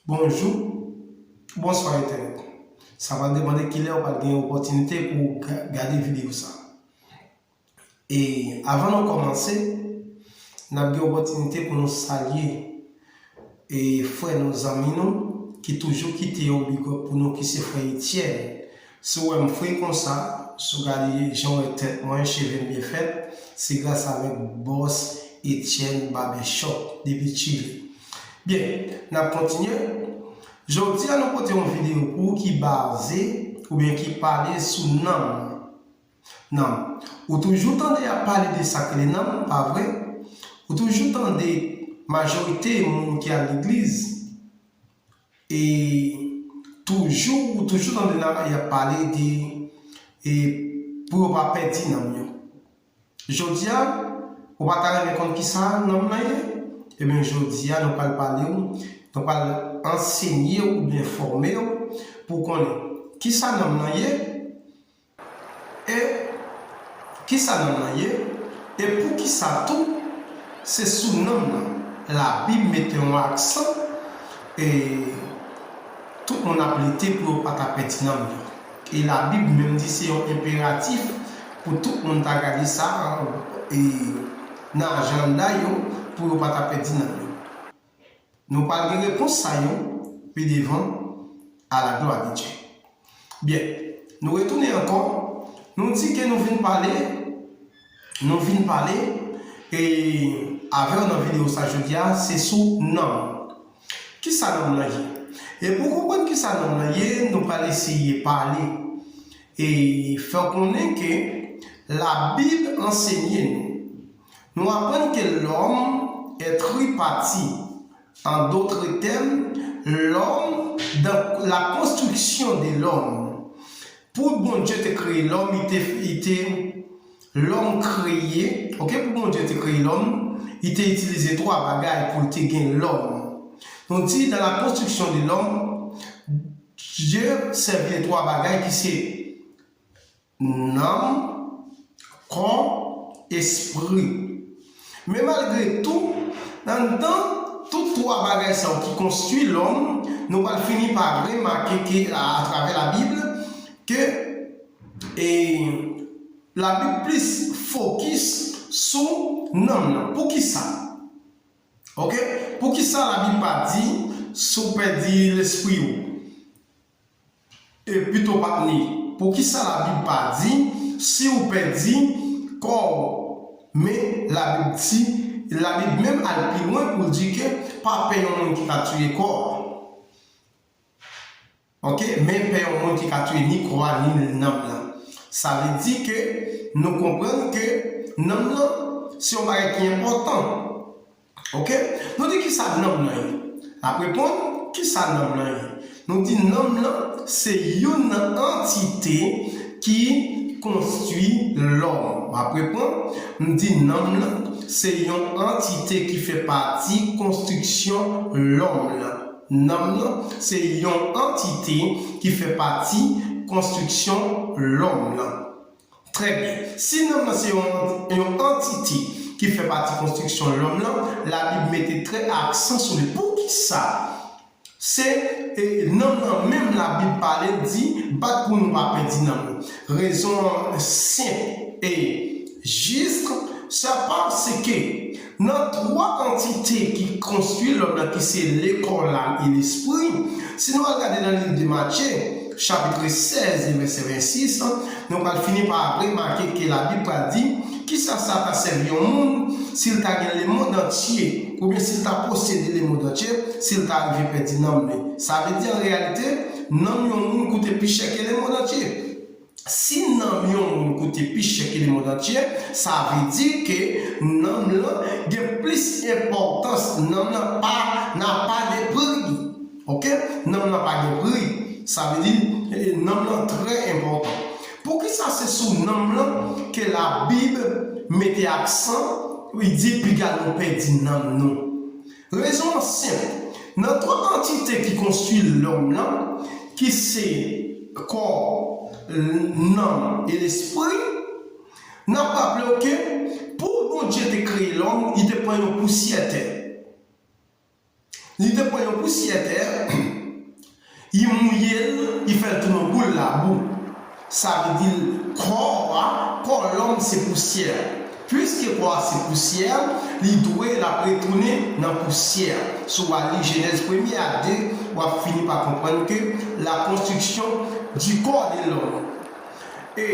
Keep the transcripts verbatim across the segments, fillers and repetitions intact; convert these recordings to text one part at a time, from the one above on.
Bonjou, bonswa entènèt. Sa va depann de kilè ou pral gen opòtinite pou w ga- gade videyo sa. E avan nou kòmanse, n ap gen opòtinite pou nou salye e frè nou, zanmi nou, ki toujou kite yon big up pou nou, ki se frè Etienne. Si w wè m fre konsa, si w gade jan w wè tèt mwen, cheve m byen fèt, se gras avèk bòs Etienne Barbershop depi Chili. Byen, n ap kontinye. Jodi a, nou pote yon videyo pou ou ki baze oubyen ki pale sou nanm. Nanm. Ou toujou tande y ap pale de sa k rele nanm, pa vre? Ou toujou tande majorite moun ki al legliz, e toujou, ou toujou tande nan y ap pale de, e pou yo pa pèdi nanm yo. Jodi a, ou pa ta renmen konn kisa nanm nan ye? Ebyen, jodi a, nou pral pale w, nou pral ansenye w oubyen fòme w pou w konnen kisa nanm nan ye, e kisa nanm nan ye, e poukisa tou se sou nanm nan Labib mete yon aksan, e tout moun ap lite pou yo pa ta pèdi nanm yo. E Labib menm di se yon enperatif pou tout moun ta gade sa, e, nan ajanda yo, pou yo pa ta pèdi nanm yo. Nou pral gen repons sa yo pi devan, à la gloire de Dieu. Byen, nou retounen ankò, nou di ke nou vin pale, nou vin pale, e avè w nan videyo sa jodi a, se sou nanm. Kisa nanm nan ye? E pou w konprann kisa nanm nan ye, nou pral eseye pale e fè w konnen ke Labib ansenye nou. Nou aprann ke l'homme est tripartite. En d'autres termes, l'homme, dans la construction de l'homme. Pou Bondye te kreye lòm, li te, li te, lòm kreye, ok, pou Bondye te kreye lòm, li te itilize twa bagay pou l te gen lòm. Nou di, dans la construction de l'homme, Dieu servi de twa bagay ki se nanm, kò, espri. Men malgre tou, anndan tout twa bagay sa yo ki konstwi lòm, nou pral fini pa remake ke, a, atravè Labib, ke, e, Labib plis fokis sou nanm nan. Poukisa? Ok? Poukisa Labib pa di, si w pèdi lespri w? E pito pa t ni. Poukisa Labib pa di, si w pèdi kò w? Men Labib di, Labib menm al pi lwen pou l di ke pa pè yon moun ki ka tiye kò w. Ok? Men pè yon moun ki ka tiye ni kò a, ni nanm nan. Sa vle di ke nou konprann ke nanm nan se yon bagay ki enpòtan. Ok? Nou di kisa nanm nan ye? N ap reponn, kisa nanm nan ye? Nou di nanm nan se youn nan antite ki konstwi lòm. M ap reponn, m di nanm nan se yon antite ki fè pati konstriksyon lòm nan. Nanm nan se yon antite ki fè pati konstriksyon lòm nan. Trè byen. Si nanm nan se yon, yon antite ki fè pati konstriksyon lòm nan, Labib mete trè aksan sou li. Poukisa? Se, e, nanm nan menm Labib pale di, bat pou nou pa pèdi nanm nou. Rezon an senp e jis, se paske nan twa antite ki konstwi lòm nan, ki se lekò, lam e lespri, si nou al gade nan liv de Matye, chapit sèz e vèsè vennsis, nou pral fini pa remake ke Labib pral di, kisa sa ta sèvi yon moun si l ta gen lemonn antye, oubyen si l ta posede lemonn antye, si l ta rive pèdi nanm li? Sa vle di, an reyalite, nanm yon moun koute pi chè ke lemonn antye. Si nanm yon moun koute pi chè ke lemonn antye, sa vle di ke nanm lan gen plis enpòtans, nanm lan pa, n'a pas de prix. Ok? Nanm lan pa gen pri. Sa vle di, e, nanm lan trè enpòtan. Poukisa se sou nanm lan ke Labib mete aksan, li di piga nou pèdi nanm nou? Rezon an senp. Nan twa antite ki konstwi lòm lan, ki se kò, nanm e lespri, n ap raple w ke pou Bondye te kreye lòm, li te pran yon pousyè tè. Li te pran yon pousyè tè, li mouye l, li fè l tounen yon boul labou. Sa vle di kò a, kò lòm se pousyè. Piske kò a se pousyè, li dwe l ap retounen nan pousyè. Si w al li Jenèz premye a de, w ap fini pa konprann ke la construction du corps de l'homme. E,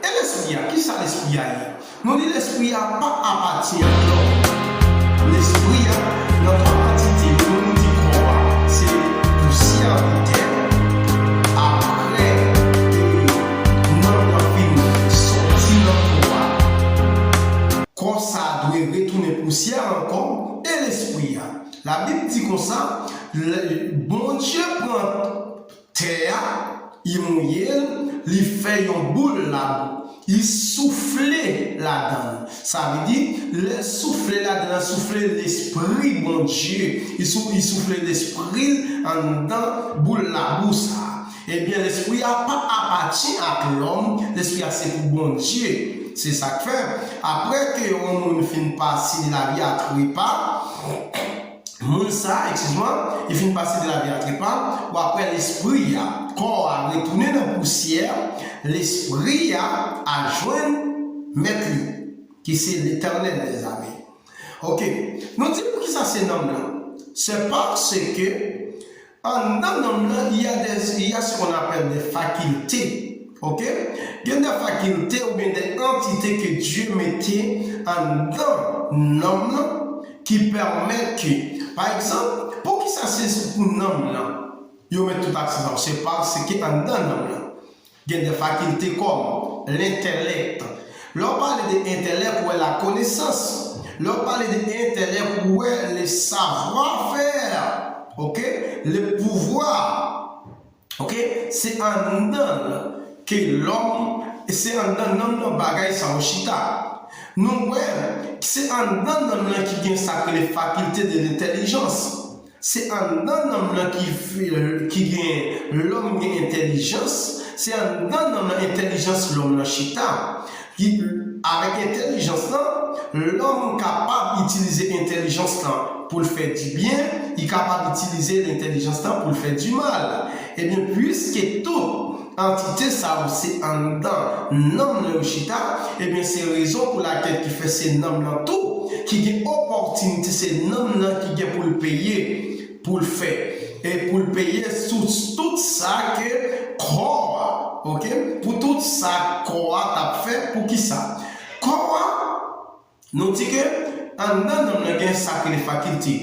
e lespri a, kisa lespri a ye? Nou di lespri a pa apatyen ak lòm. Lespri a, nan twa antite yo, nou di kò a, se pousyè de tè. Apre, e, nanm nan fin soti nan kò a, kò sa a dwe retounen pousyè ankò, e lespri a. Labib di konsa, le, Bondye pran tè a, li mouye l, li fè yon boul labou. Li soufle ladan l. Sa vle di, lè l soufle ladan l, soufle lespri Bondye. Li sou, li soufle lespri l anndan boul labou sa a. Ebyen, lespri a pa apatyen ak lòm, lespri a se pou Bondye. Se sa k fè, apre ke yon moun fin pase de lavi a trepa, moun sa, eskiz mwen, li fin pase de lavi a trepa, w ap wè lespri a, kò a retounen nan pousyè, lespri a al jwenn mèt li, ki se Letènèl dèzame. Oke, nou di poukisa se nanm lan? Se paske anndan nanm lan, il y a des, il y a ce qu'on appelle des facultés. Oke? Gen de fakilte oubyen de antite ke Dye mete anndan nanm lan ki pèmèt ke, pa egzanp, poukisa se pou nanm lan yo met tout aksan sa yo? Se paske anndan nanm lan gen de fakilte kòm lentèlèk. Lè w pale de entèlèk, ou wè lakonesans. Lè w pale de entèlèk, ou wè le savoir-faire. Oke? Le pouvoir. Oke? Se anndan l ke lòm, se anndan nanm nan bagay sa yo chita. Nou wè, se anndan nanm nan ki gen sa k rele fakilte de lentèlijans. Se anndan nanm nan ki, ki gen, lòm gen entèlijans, se anndan nanm nan entèlijans lòm nan chita. Ki, avèk entèlijans lan, lòm kapab itilize entèlijans lan pou l fè dibyen, li kapab itilize entèlijans lan pou l fè dimal. Ebyen, piske tout antite sa yo se anndan nanm nan yo chita, ebyen, se rezon pou lakèl ki fè se nanm nan tou ki gen opòtinite, se nanm nan ki gen pou l peye, pou l fè, e pou l peye sou tout sa ke kò a, oke? Pou tout sa kò a t ap fè, poukisa? Kò a, nou di ke anndan nanm nan gen sa k rele fakilte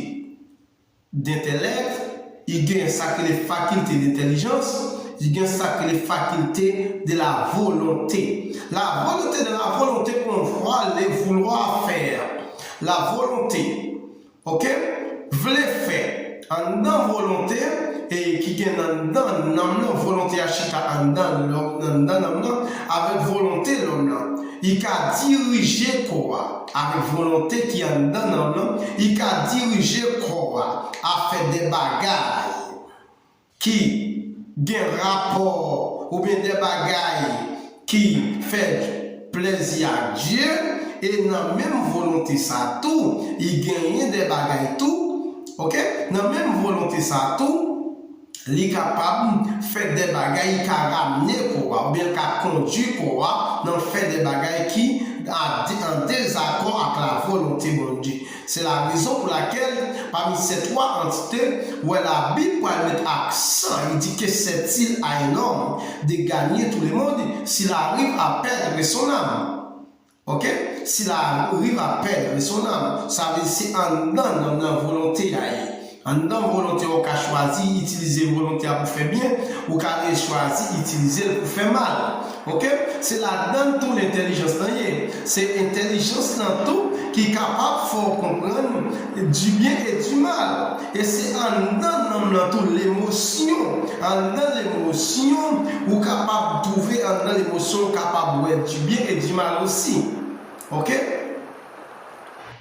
d'intellect, li gen sa k rele fakilte d'entèlijans, li gen sa k rele fakilte de la volonté. La volonté, de la volonté, on voit le vouloir faire. La volonté, oke? Vle fè. Anndan volonte, e ki gen anndan nanm nan, volonte a chita anndan lòm, anndan nanm nan, avèk volonte lòm nan. Li ka dirije kò a. Avèk volonte ki anndan nanm nan, li ka dirije kò a, a fè de bagay ki gen rapò oubyen de bagay ki fè plèzi ak Dye, e nan menm volonte sa tou, li genyen de bagay tou, oke? Nan menm volonte sa tou, li kapab fè de bagay, li ka ramne kò a, oubyen l ka kondui kò a nan fè de bagay ki a de-, an dezakò ak lavolonte Bondye. Se la rezon pou lakèl, pami se twa antite, ou wè Labib pral met aksan, li di que c'est-il à un homme de gagner tout le monde s'il arrive à perdre son âme. Oke? S'il arrive à perdre son âme, sa vle di se anndan nanm nan volonte a ye. Anndan volonte a, ou ka chwazi itilize volonte a pou fè byen, ou ka chwazi itilize l pou fè mal. Oke? Se ladan l tou lentèlijans lan ye. Se entèlijans lan tou ki kapab fè w konprann du bien et du mal. E se anndan nanm lan tou, lemosyon. Anndan lemosyon, ou kapab twouve anndan lemosyon, ou kapab wè du bien et du mal osi. Oke?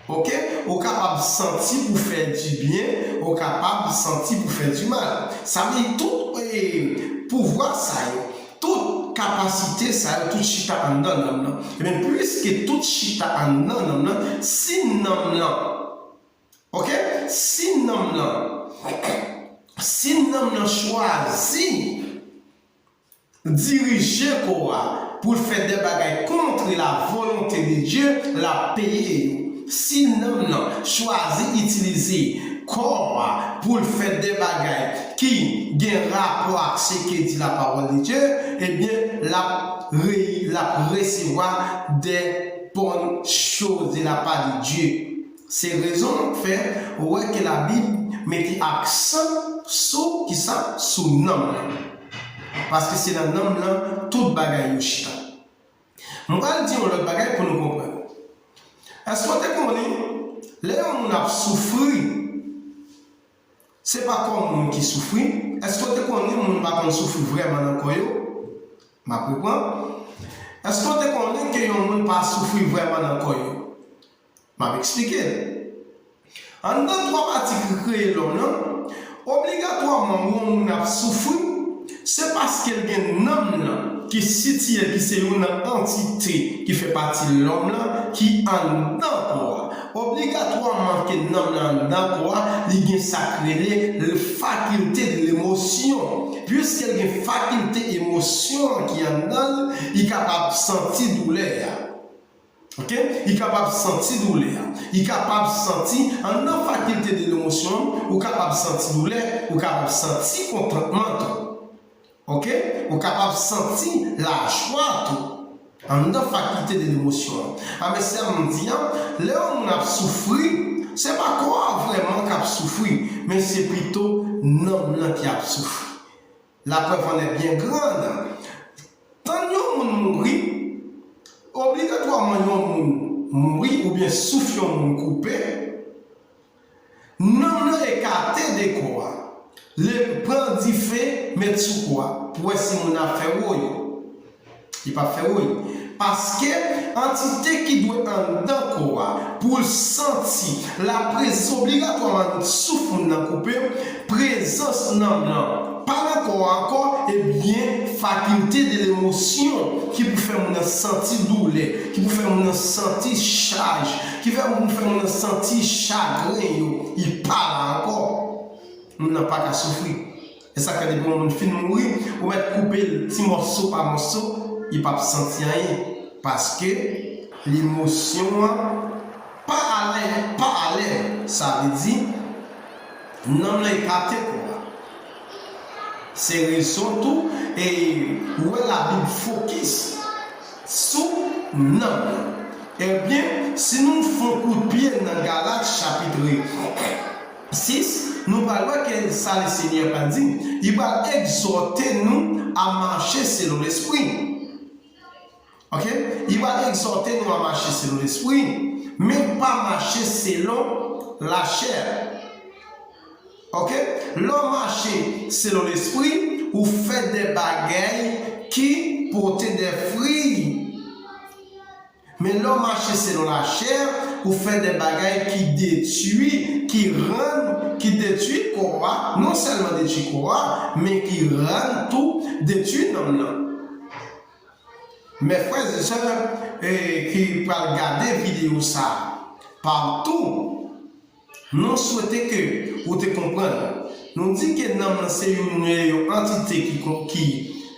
Oke? Ou kapab santi pou fè du bien, ou kapab santi pou fè du mal. Sa vle di tout, e, pouvwa sa yo, tout kapasite sa yo, tout chita anndan nanm nan. Ebyen, piske tout chita anndan nanm nan, si nanm nan, oke? Si nanm nan Si nanm nan chwazi dirije kò a pou l fè de bagay contre la volonté de Dieu, l ap peye yo. Si nanm nan chwazi itilize kò a pou l fè de bagay ki gen rapò ak ce que dit la parole de Dieu, ebyen, l ap re-, l ap resevwa des bonnes choses de la part de Dieu. Se rezon k fè ou wè ke Labib mete aksan sou kisa? Sou nanm nan. Paske se nan nanm nan tout bagay yo chita. M pral di yon lòt bagay pou nou konprann. Èske w te konnen lè yon moun ap soufri, se pa kò moun ki soufri? Èske w te konnen moun pa konn soufri vrèman nan kò yo? M ap reprann. Èske w te konnen ke yon moun pa soufri vrèman nan kò yo? M ap eksplike l. Anndan twa pati ki kreye lòm nan, obligatwaman yon moun ap soufri, se paske l gen nanm nan ki sitiye, ki se youn nan antite ki fè pati lòm nan, ki anndan kò a. Obligatwaman ke nanm nan anndan kò a, li gen sa k rele fakilte de lemosyon. Piske l gen fakilte emosyon an ki anndan l, li kapab santi doulè a. Oke? Li kapab santi doulè a. Li kapab santi, anndan fakilte de lemosyon, ou kapab santi doulè, ou kapab santi kontantman tou. Oke? Ou kapab santi lajwa tou. Anndan fakilte de lemosyon an. A, men sa m di an, lè yon moun ap soufri, se pa kò a vrèman k ap soufri, men se pito nanm nan ki ap soufri. La preuve en est bien grande. Tann yon moun mouri, obligatwaman yon moun mouri oubyen souf yon moun koupe, nanm nan ekate de kò a, li pran dife, met sou kò a, pou wè si moun nan ap fè woy. Li p ap fè woy. Paske antite ki dwe anndan kò a pou l santi laprezans, obligatwaman souf moun nan koupe, prezans nanm nan pa nan kò a ankò, ebyen, fakilte de lemosyon ki pou fè moun nan santi doulè, ki pou fè moun nan santi chaj, ki fè moun, fè moun nan santi chagren yo, li pa la ankò. Moun nan pa ka soufri. E sa k fè depi yon moun fin mouri, ou mèt koupe l ti mòso pa mòso, li p ap santi anyen. Paske lemosyon an pa alè, pa alè. Sa vle di, nanm nan ekate kò a. Se rezon tou, e ou wè Labib fokis sou nanm nan. Ebyen, si nou fè yon kout pye nan Galat chapit sis, nou pral wè ke sa Lesenyè pral di, li pral egzòte nou a mache selon Lespri. Oke? Li pral egzòte nou a mache selon Lespri, men pa mache selon lachè. Oke? Lè w mache selon Lespri, ou fè de bagay ki pote de fwi. Men lè w mache selon lachè, ou fè de bagay ki detwi, ki rann, ki detwi kò a, non sèlman detwi kò a, men ki rann tou detwi nanm nan. Mes frères et sœurs, e, ki pral gade videyo sa a, patou, nou swete ke ou te konprann. Nou di ke nanm nan se youn, yon antite ki kon-, ki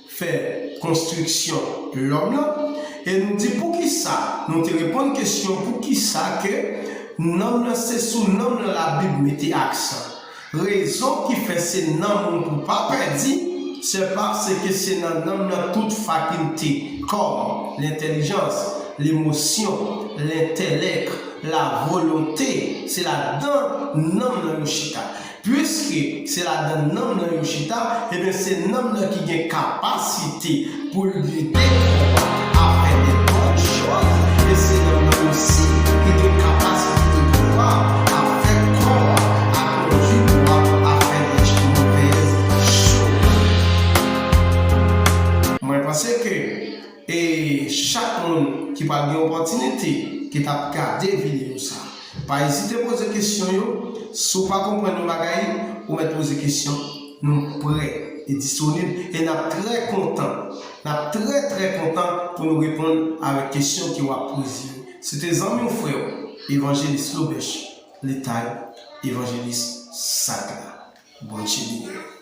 fè konstriksyon lòm nan. E nou di poukisa, nou te reponn kesyon poukisa ke nanm nan se sou nanm nan Labib mete aksan. Rezon ki fè se nanm ou pou pa pèdi, se paske se nan nanm nan tout fakilte, kòm lentèlijans, lemosyon, lentèlèk, lavolonte, se ladan nanm nan yo chita. Piske se ladan nanm nan yo chita, ebyen se nanm nan ki gen kapasite pou l gide kò a a fè de bòn chòz, e se nanm nan osi ki gen kapasite e pouvwa a fè kò a, a kondui kò a a fè de movèz chòz. Mwen panse ke, e, chak moun ki pral gen opòtinite ki t ap gade videyo sa, pa ezite poze kesyon yo. Si w pa konprann yon bagay, ou mèt poze kesyon. Nou prè e disponib e n ap trè kontan, n ap trè, trè kontan pou nou reponn avèk kesyon ke w ap poze yo. Se te zanmi w, frè w, Evanjelis Lobèch Letay, Evanjelis Sakla. Bondye beni w.